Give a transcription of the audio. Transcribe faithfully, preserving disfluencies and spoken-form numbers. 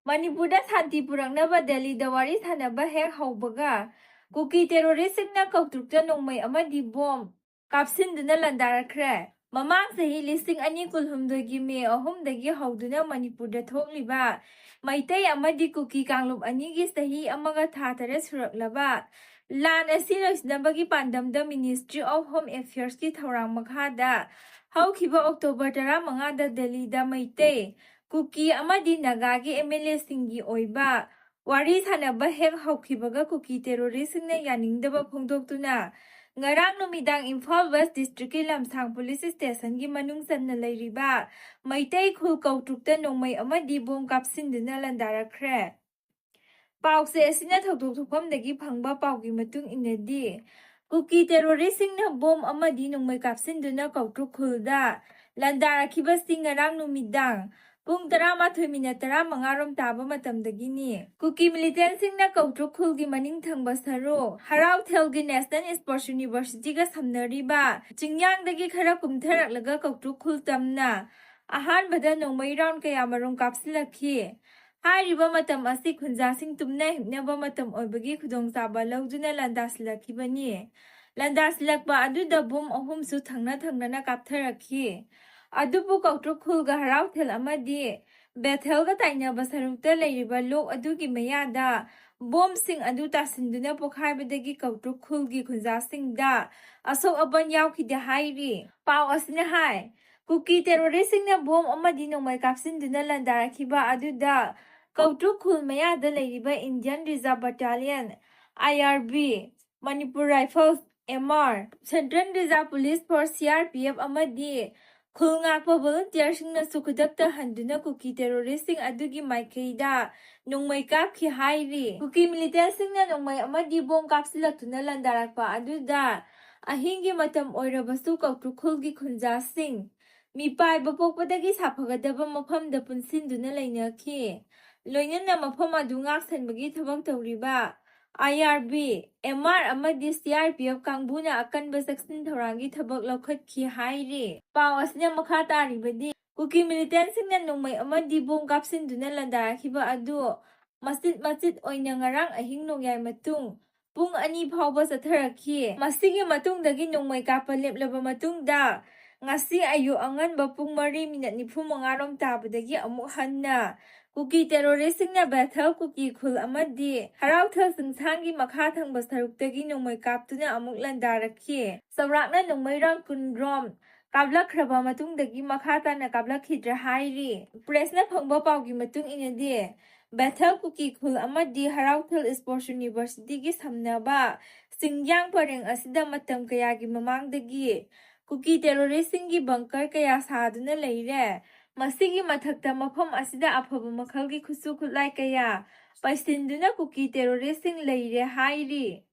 ꯃꯅꯤꯄꯨꯔꯗ ꯁꯥꯟꯇꯤ ꯄꯨꯔꯛꯅꯕ ꯗꯦꯜꯂꯤꯗ ꯋꯥꯔꯤ ꯁꯥꯟꯅꯕ ꯍꯦꯛ ꯍꯧꯕꯒ ꯀꯨꯀꯤ ꯇꯦꯔꯣꯔꯤꯁ꯭ꯠꯁꯤꯡꯅ ꯀꯧꯇ꯭ꯔꯨꯛꯇ ꯅꯣꯡꯃꯩ ꯑꯃꯗꯤ ꯕꯣꯝ ꯀꯥꯞꯁꯤꯟꯗꯨꯅ ꯂꯥꯟꯗꯥꯔꯛꯈ꯭ꯔꯦ꯫ ꯃꯃꯥꯡ ꯆꯍꯤ ꯂꯤꯁꯤꯡ ꯑꯅꯤ ꯀꯨꯟꯍꯨꯝꯗꯣꯏꯒꯤ ꯃꯦ ꯑꯍꯨꯝꯗꯒꯤ ꯍꯧꯗꯨꯅ ꯃꯅꯤꯄꯨꯔꯗ ꯊꯣꯛꯂꯤꯕ ꯃꯩꯇꯩ ꯑꯃꯗꯤ ꯀꯨꯀꯤ ꯀꯥꯡꯂꯨꯞ ꯑꯅꯤꯒꯤ ꯆꯍꯤ ꯑꯃꯒ ꯊꯥ ꯇꯔꯦꯠ ꯁꯨꯔꯛꯂꯕ ꯂꯥꯟ ꯑꯁꯤ ꯂꯣꯏꯁꯤꯟꯅꯕꯒꯤ ꯄꯥꯟꯗꯝꯗ Ministry of Home Affairs ꯀꯤ ꯊꯧꯔꯥꯡ ꯃꯈꯥꯗ ꯍꯧꯈꯤꯕ ꯑꯣꯛꯇꯣꯕꯔ ꯇꯔꯥꯃꯉꯥꯗ ꯗꯦꯜꯂꯤꯗ ꯃꯩꯇꯩ, ꯀꯨꯀꯤ ꯑꯃꯗꯤ ꯅꯥꯒꯥꯒꯤ ꯑꯦꯝ ꯑꯦꯜ ꯑꯦꯁꯤꯡꯒꯤ ꯑꯣꯏꯕ ꯋꯥꯔꯤ ꯁꯥꯟꯅꯕ ꯍꯦꯛ ꯍꯧꯈꯤꯕꯒ ꯀꯨꯀꯤ ꯇꯦꯔꯣꯔꯤꯁ꯭ꯠꯁꯤꯡꯅ ꯌꯥꯅꯤꯡꯗꯕ ꯐꯣꯡꯗꯣꯛꯇꯨꯅ ꯉꯔꯥꯡ ꯅꯨꯃꯤꯗꯥꯡ ꯏꯝꯐꯥꯜ ꯋꯦꯁ꯭ꯠ ꯗꯤꯁꯇ꯭ꯔꯤꯛꯀꯤ ꯂꯝꯁꯥꯡ ꯄꯨꯂꯤꯁ ꯁ꯭ꯇꯦꯁꯟꯒꯤ ꯃꯅꯨꯡ ꯆꯟꯅ ꯂꯩꯔꯤꯕ ꯃꯩꯇꯩ ꯈꯨꯜ ꯀꯧꯇ꯭ꯔꯨꯛꯇ ꯅꯣꯡꯃꯩ ꯑꯃꯗꯤ ꯕꯣꯝ ꯀꯥꯞꯁꯤꯟꯗꯨꯅ ꯂꯥꯟꯗꯥꯔꯛꯈ꯭ꯔꯦ꯫ ꯄꯥꯎꯆꯦ ꯑꯁꯤꯅ ꯊꯧꯗꯣꯛ ꯊꯣꯛꯐꯝꯗꯒꯤ ꯐꯪꯕ ꯄꯥꯎꯒꯤ ꯃꯇꯨꯡ ꯏꯟꯅꯗꯤ, ꯀꯨꯀꯤ ꯇꯦꯔꯣꯔꯤꯁ꯭ꯠꯁꯤꯡꯅ ꯕꯣꯝ ꯑꯃꯗꯤ ꯅꯣꯡꯃꯩ ꯀꯥꯞꯁꯤꯟꯗꯨꯅ ꯀꯧꯇ꯭ꯔꯨꯛ ꯈꯨꯜꯗ ꯂꯥꯟꯗꯥꯔꯛꯈꯤꯕꯁꯤ ꯉꯔꯥꯡ ꯅꯨꯃꯤꯗꯥꯡ ꯄꯨꯡ ꯇꯔꯥꯃꯥꯊꯣꯏ ꯃꯤꯅꯠ ꯇꯔꯥꯃꯉꯥ ꯔꯣꯝ ꯇꯥꯕ ꯃꯇꯝꯗꯒꯤꯅꯤ꯫ ꯀꯨꯀꯤ ꯃꯤꯂꯤꯇꯦꯟꯠꯁꯤꯡꯅ ꯀꯧꯇ꯭ꯔꯨꯛ ꯈꯨꯜꯒꯤ ꯃꯅꯤꯡ ꯊꯪꯕ ꯁꯔꯨꯛ ꯍꯔꯥꯎꯊꯦꯜꯒꯤ National Sports University ꯒ ꯁꯝꯅꯔꯤꯕ ꯆꯤꯡꯌꯥꯡꯗꯒꯤ ꯈꯔ ꯀꯨꯝꯊꯔꯛꯂꯒ ꯀꯧꯇ꯭ꯔꯨꯛ ꯈꯨꯜ ꯇꯝꯅ ꯑꯍꯥꯟꯕꯗ ꯅꯣꯡꯃꯩ ꯔꯥꯎꯟ ꯀꯌꯥꯃꯔꯨꯝ ꯀꯥꯞꯁꯤꯜꯂꯛꯈꯤ꯫ ꯍꯥꯏꯔꯤꯕ ꯃꯇꯝ ꯑꯁꯤ ꯈꯨꯟꯖꯥꯁꯤꯡ ꯇꯨꯝꯅ ꯍꯤꯞꯅꯕ ꯃꯇꯝ ꯑꯣꯏꯕꯒꯤ ꯈꯨꯗꯣꯡꯆꯥꯕ ꯂꯧꯗꯨꯅ ꯂꯥꯟꯗꯥꯁꯤꯜꯂꯛꯈꯤꯕꯅꯤ꯫ ꯂꯥꯟꯗꯥꯁꯤꯜꯂꯛꯄ ꯑꯗꯨꯗ ꯕꯣꯝ ꯑꯍꯨꯝꯁꯨ ꯊꯪꯅ ꯊꯪꯅꯅ ꯀꯥꯞꯊꯔꯛꯈꯤ꯫ ꯑꯗꯨꯕꯨ ꯀꯧꯇ꯭ꯔꯨꯛ ꯈꯨꯜꯒ ꯍꯔꯥꯎꯊꯦꯜ ꯑꯃꯗꯤ ꯕꯦꯊꯦꯜꯒ ꯇꯥꯏꯅꯕ ꯁꯔꯨꯛꯇ ꯂꯩꯔꯤꯕ ꯂꯣꯛ ꯑꯗꯨꯒꯤ ꯃꯌꯥꯗ ꯕꯣꯝꯁꯤꯡ ꯑꯗꯨ ꯇꯥꯁꯤꯟꯗꯨꯅ ꯄꯣꯈꯥꯏꯕꯗꯒꯤ ꯀꯧꯇ꯭ꯔꯨꯛ ꯈꯨꯜꯒꯤ ꯈꯨꯟꯖꯥꯁꯤꯡꯗ ꯑꯁꯣꯛ ꯑꯄꯟ ꯌꯥꯎꯈꯤꯗꯦ ꯍꯥꯏꯔꯤ꯫ ꯄꯥꯎ ꯑꯁꯤꯅ ꯍꯥꯏ, ꯀꯨꯀꯤ ꯇꯦꯔꯣꯔꯤꯁ꯭ꯠꯁꯤꯡꯅ ꯕꯣꯝ ꯑꯃꯗꯤ ꯅꯣꯡꯃꯩ ꯀꯥꯞꯁꯤꯟꯗꯨꯅ ꯂꯥꯟꯗꯥꯔꯛꯈꯤꯕ ꯑꯗꯨꯗ ꯀꯧꯇ꯭ꯔꯨꯛ ꯈꯨꯜ ꯃꯌꯥꯗ ꯂꯩꯔꯤꯕ Indian Reserve Battalion, I R B, Manipur Rifles, M R, Central Reserve Police Force, C R P F, ꯑꯃꯗꯤ ꯈꯨꯜ ꯉꯥꯛꯄ ꯚꯣꯂꯨꯟꯇꯤꯌꯔꯁꯤꯡꯅꯁꯨ ꯈꯨꯗꯛꯇ ꯍꯟꯗꯨꯅ ꯀꯨꯀꯤ ꯇꯦꯔꯣꯔꯤꯁ꯭ꯠꯁꯤꯡ ꯑꯗꯨꯒꯤ ꯃꯥꯏꯀꯩꯗ ꯅꯣꯡꯃꯩ ꯀꯥꯞꯈꯤ ꯍꯥꯏꯔꯤ꯫ ꯀꯨꯀꯤ ꯃꯤꯂꯤꯇꯦꯟꯠꯁꯤꯡꯅ ꯅꯣꯡꯃꯩ ꯑꯃꯗꯤ ꯕꯣꯝ ꯀꯥꯞꯁꯤꯜꯂꯛꯇꯨꯅ ꯂꯥꯟꯗꯥꯔꯛꯄ ꯑꯗꯨꯗ ꯑꯍꯤꯡꯒꯤ ꯃꯇꯝ ꯑꯣꯏꯔꯕꯁꯨ ꯀꯧꯇ꯭ꯔꯨꯛ ꯈꯨꯜꯒꯤ ꯈꯨꯟꯖꯥꯁꯤꯡ ꯃꯤꯄꯥꯏꯕ ꯄꯣꯛꯄꯗꯒꯤ ꯁꯥꯐꯒꯗꯕ ꯃꯐꯝꯗ ꯄꯨꯟꯁꯤꯟꯗꯨꯅ ꯂꯩꯅꯈꯤ꯫ ꯂꯣꯏꯅꯅ ꯃꯐꯝ ꯑꯗꯨ ꯉꯥꯛ-ꯁꯦꯟꯕꯒꯤ ꯊꯕꯛ ꯇꯧꯔꯤꯕ I R B, M R ꯑꯃꯗꯤ C R P F ꯀꯥꯡꯕꯨꯅ ꯑꯀꯟꯕ ꯆꯦꯛꯁꯤꯟ ꯊꯧꯔꯥꯡꯒꯤ ꯊꯕꯛ ꯂꯧꯈꯠꯈꯤ ꯍꯥꯏꯔꯤ꯫ ꯄꯥꯎ ꯑꯁꯤꯅ ꯃꯈꯥ ꯇꯥꯔꯤꯕꯗꯤ, ꯀꯨꯀꯤ ꯃꯤꯂꯤꯇꯦꯟꯁꯤꯡꯅ ꯅꯣꯡꯃꯩ ꯑꯃꯗꯤ ꯕꯣꯝ ꯀꯥꯞꯁꯤꯟꯗꯨꯅ ꯂꯥꯟꯗꯥꯔꯛꯈꯤꯕ ꯑꯗꯨ ꯃꯆꯤꯠ ꯃꯆꯤꯠ ꯑꯣꯏꯅ ꯉꯔꯥꯡ ꯑꯍꯤꯡ ꯅꯣꯡꯌꯥꯏ ꯃꯇꯨꯡ ꯄꯨꯡ ꯑꯅꯤ ꯐꯥꯎꯕ ꯆꯠꯊꯔꯛꯈꯤ꯫ ꯃꯁꯤꯒꯤ ꯃꯇꯨꯡꯗꯒꯤ ꯅꯣꯡꯃꯩ ꯀꯥꯞꯄ ꯂꯦꯞꯂꯕ ꯃꯇꯨꯡꯗ ꯉꯁꯤ ꯑꯌꯨꯛ ꯑꯉꯟꯕ ꯄꯨꯡ ꯃꯔꯤ ꯃꯤꯅꯠ ꯅꯤꯐꯨ ꯃꯉꯥ ꯔꯣꯝ ꯇꯥꯕꯗꯒꯤ ꯑꯃꯨꯛ ꯍꯟꯅ ꯀꯨꯀꯤ ꯇꯦꯔꯣꯔꯤꯁꯁꯤꯡꯅ ꯕꯦꯊꯦꯜ ꯀꯨꯀꯤ ꯈꯨꯜ ꯑꯃꯗꯤ ꯍꯔꯥꯎꯊꯦꯜ ꯆꯤꯡꯁꯥꯡꯒꯤ ꯃꯈꯥ ꯊꯪꯕ ꯁꯔꯨꯛꯇꯒꯤ ꯅꯣꯡꯃꯩ ꯀꯥꯞꯇꯨꯅ ꯑꯃꯨꯛ ꯂꯥꯟꯗꯥꯔꯛꯈꯤ꯫ ꯆꯥꯎꯔꯥꯛꯅ ꯅꯣꯡꯃꯩ round ꯀꯨꯟ ꯔꯣꯝ ꯀꯥꯞꯂꯛꯈ꯭ꯔꯕ ꯃꯇꯨꯡꯗꯒꯤ ꯃꯈꯥ ꯇꯥꯅ ꯀꯥꯞꯂꯛꯈꯤꯗ꯭ꯔꯦ ꯍꯥꯏꯔꯤ꯫ ꯄ꯭ꯔꯦꯁꯅ ꯐꯪꯕ ꯄꯥꯎꯒꯤ ꯃꯇꯨꯡ ꯏꯟꯅꯗꯤ, ꯕꯦꯊꯦꯜ ꯀꯨꯀꯤ ꯈꯨꯜ ꯑꯃꯗꯤ ꯍꯔꯥꯎꯊꯦꯜ ꯏꯁꯄꯣꯔꯠꯁ ꯌꯨꯅꯤꯚꯔꯁꯤꯇꯤꯒꯤ ꯁꯝꯅꯕ ꯆꯤꯡꯌꯥꯡ ꯄꯔꯦꯡ ꯑꯁꯤꯗ ꯃꯇꯝ ꯀꯌꯥꯒꯤ ꯃꯃꯥꯡꯗꯒꯤ ꯀꯨꯀꯤ ꯇꯦꯔꯣꯔꯤꯁꯁꯤꯡꯒꯤ ꯕꯪꯀꯔ ꯀꯌꯥ ꯁꯥꯗꯨꯅ ꯂꯩꯔꯦ꯫ ꯃꯁꯤꯒꯤ ꯃꯊꯛꯇ ꯃꯐꯝ ꯑꯁꯤꯗ ꯑꯐꯕ ꯃꯈꯜꯒꯤ ꯈꯨꯠꯁꯨ ꯈꯨꯠꯂꯥꯏ ꯀꯌꯥ ꯄꯩꯁꯤꯟꯗꯨꯅ ꯀꯨꯀꯤ ꯇꯦꯔꯣꯔꯤꯁꯁꯤꯡ ꯂꯩꯔꯦ ꯍꯥꯏꯔꯤ꯫